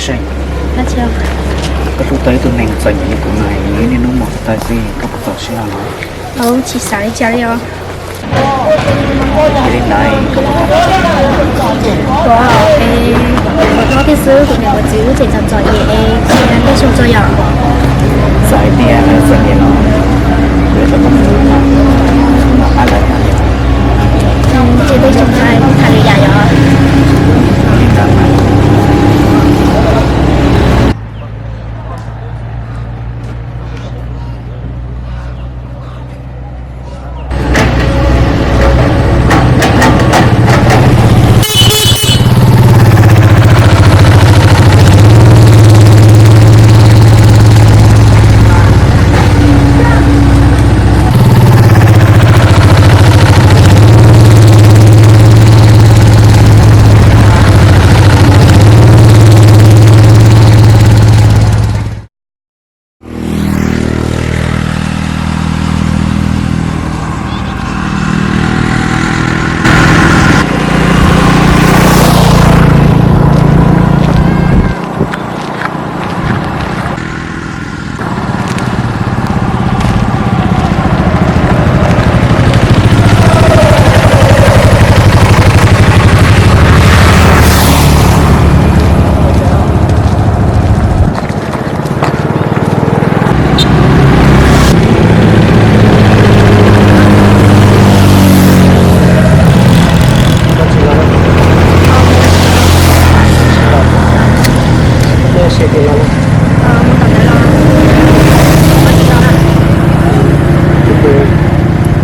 Tseem, koj hlub tau ib tug neeg txom nyem li kuv no, niaj hnub mus tsis tau xwb, koj puas txaus siab los? Tsis xav li cas li os. Yog li ntawd koj puas tau? Ua, es kuv tau thiab xwb, kuv niam kuv txiv lub tseem txom txom nyem es cia tej zoo tso yom. Txawm hais tias lawv txom nyem los kuv yuav tau mus pab lawv. Cia tej zoo tso, kuv tham lwm yam yom.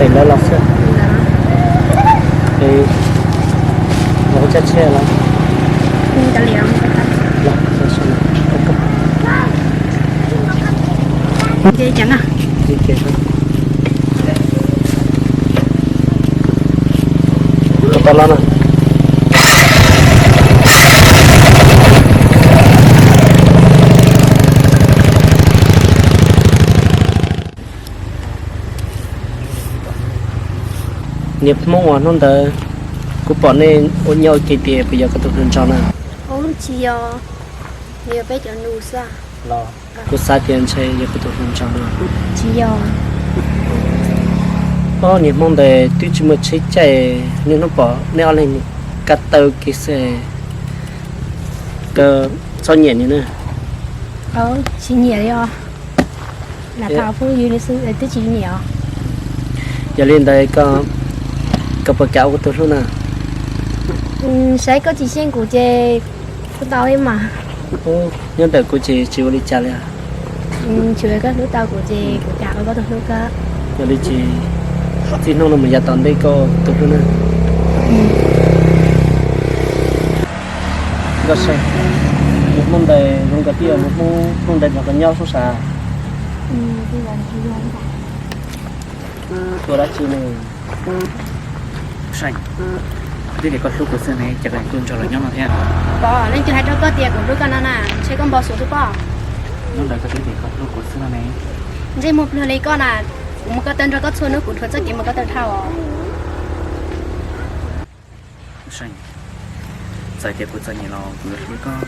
Pem ntawd los xwb. Los ua cab tsheb los? Tau los no. Niag Hmoob uas hnub ntawd kuv pom nej ua nyob ua ke tias puas yog koj tus hluas nraug na? Tsis yog, nws yog peb cov nus xwb. Los kuv xav tias ntshe yog koj tus hluas nraug no. Tsis yog. Ob niag Hmoob ntawd twb tsis muaj tsheb caij, niaj hnub pom nej ob leeg mus kab taw kiag xwb. Koj txhob nyiam nws na. Tsis nyiam li os. Lam tham phooj ywg li xwb twb tsis nyiam os. Yog li ntawd koj puas kam ua kuv tus hlub na? Saib koj tsis xyeej kuv ces kuj tau li mas. Nyob ntawm kuv ces tsis ua li cas li. Tsuav koj hlub tau kuv ces kuv kam ua koj tus hlub kawg. Yog li ces txij hnub no mus yav tom ntej koj ua kuv tus hlub na. Nkauj Seej, yus Hmoob ntawd zoo nkaus twb yog yus Hmoob ntawd nrog koj nyob sub sav. Ua dab tsi ne? Seej, twb tias koj hlub kuv xwb ne, cas koj tu nrog lawv nyob no thiab? Pom leej twg hais rau koj tias kuv hlub koj no na, ntshe koj npau suav xwb pob. Hnub ntawd koj twb tias koj hlub kuv xwb no ne. Ntsej muag pluag li koj na, kuv mus ko taw nrog koj txhua hnub, kuv dhuav txoj kev mus ko taw dhau os. Seej, txawm tias kuv txom nyem los kuv yuav hlub koj.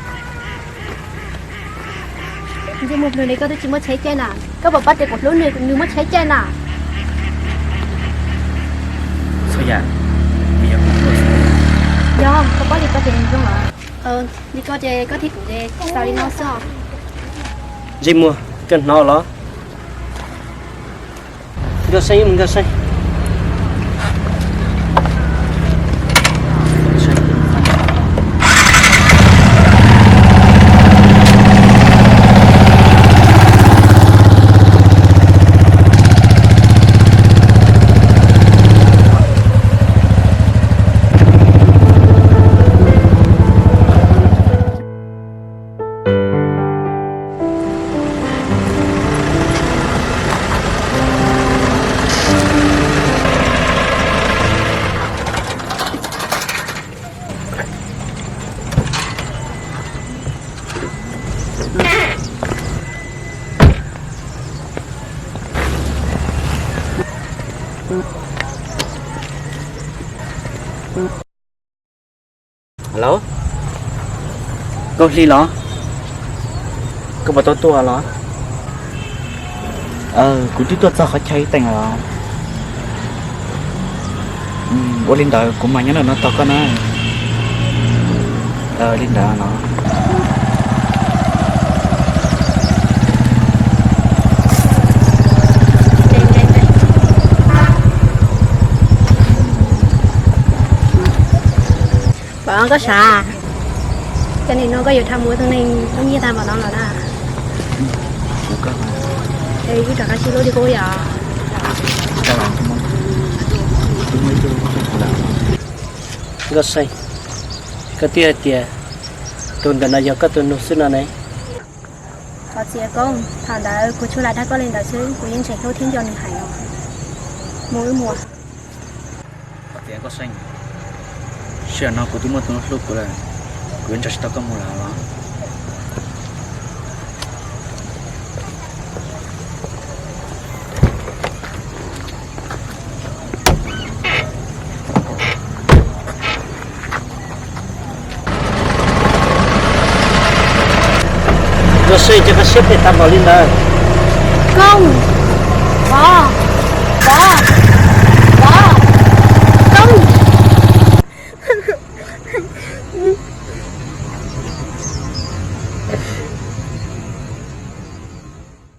Ntsej muag pluag li koj twb tsis muaj tsheb caij na, koj puas paub tias kuv hlub nws, nws muaj tsheb caij na. Txhua yam nws yog kuv hlub xwb. Yog koj paub li koj ces nws zoo lawm. Li koj ces koj thiab kuv ces xaus li no xwb. Ntsej muag, koj hnov los? Nkauj Seej, Nkauj Seej. Alo, Nkauj Hli los? Koj puas tau tuaj los? Kuv twb tuaj txog qhov chaw ib teem lawm. Ua li ntawd kuv mam nyob ntawm no tos koj na. Li ntawd no. Pom koj sav, cov niam no koj yuav tham mus ua tus neeg muaj nyiaj tag npaum no los na. Es wb rov qab sib hlub li qub yom. Nkauj Xeeb, koj twb hais tias tus ntawm no yog koj tus nus xwb no ne. Thov txim Koob, thaum ntawd kuv tsuas lam dag koj li ntawd xwb, kuv yeej tseem hlub thiab nco nws heev os. Mus wb mus. Thov txim Nkauj Xeeb, sij hawm no kuv twb muaj tus hlub kuv lawm, kuv yuav nrog tsis tau koj mus lawm los. Nkauj Xeeb, cas koj siab phem tag npaum li ntawd? Koob, pov, pov.